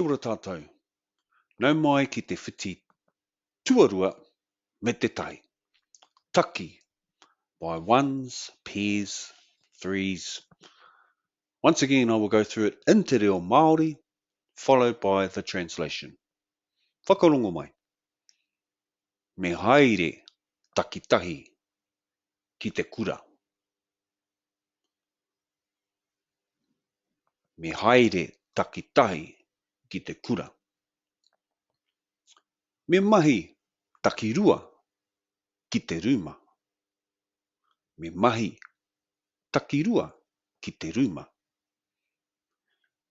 Kia ora tātou. Nau mai ki te whiti tuarua me te tahi. Taki by ones, pairs, threes. Once again I will go through it in te reo Māori followed by the translation. Whakarongo mai. Me haere takitahi ki te kura. Me haere takitahi ki te kura. Me mahi takirua ki te rūma. Me mahi takirua ki te rūma.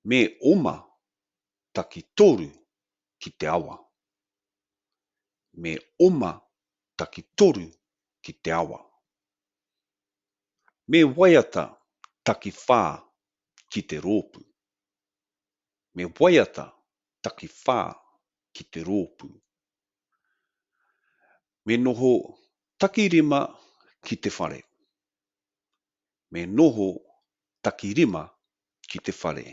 Me oma takitoru ki te awa. Me oma takitoru ki te awa. Me waiata takiwhā ki te rōpū. Me waiata takiwhā ki te rōpū. Me noho takirima ki te whare. Me noho takirima ki te whare.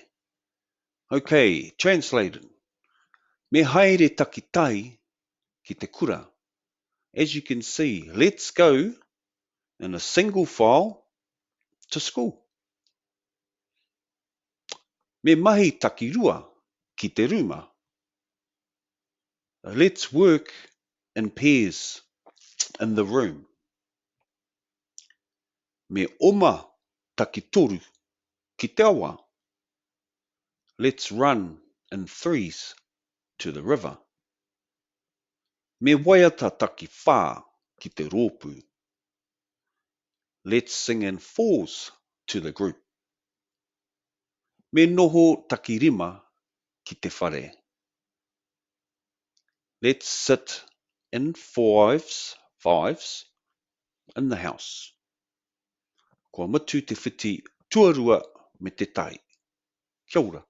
Ok, translated. Me haere takitahi ki te kura. As you can see, let's go in a single file to school. Me mahi takirua ki te rūma. Let's work in pairs in the room. Me oma takitoru ki te awa. Let's run in threes to the river. Me waiata takiwhā ki te rōpū. Let's sing in fours to the group. Me noho takirima ki te whare. Let's sit in fives, fives, in the house. Kua mutu te whiti tuarua me te tahi. Kia ora.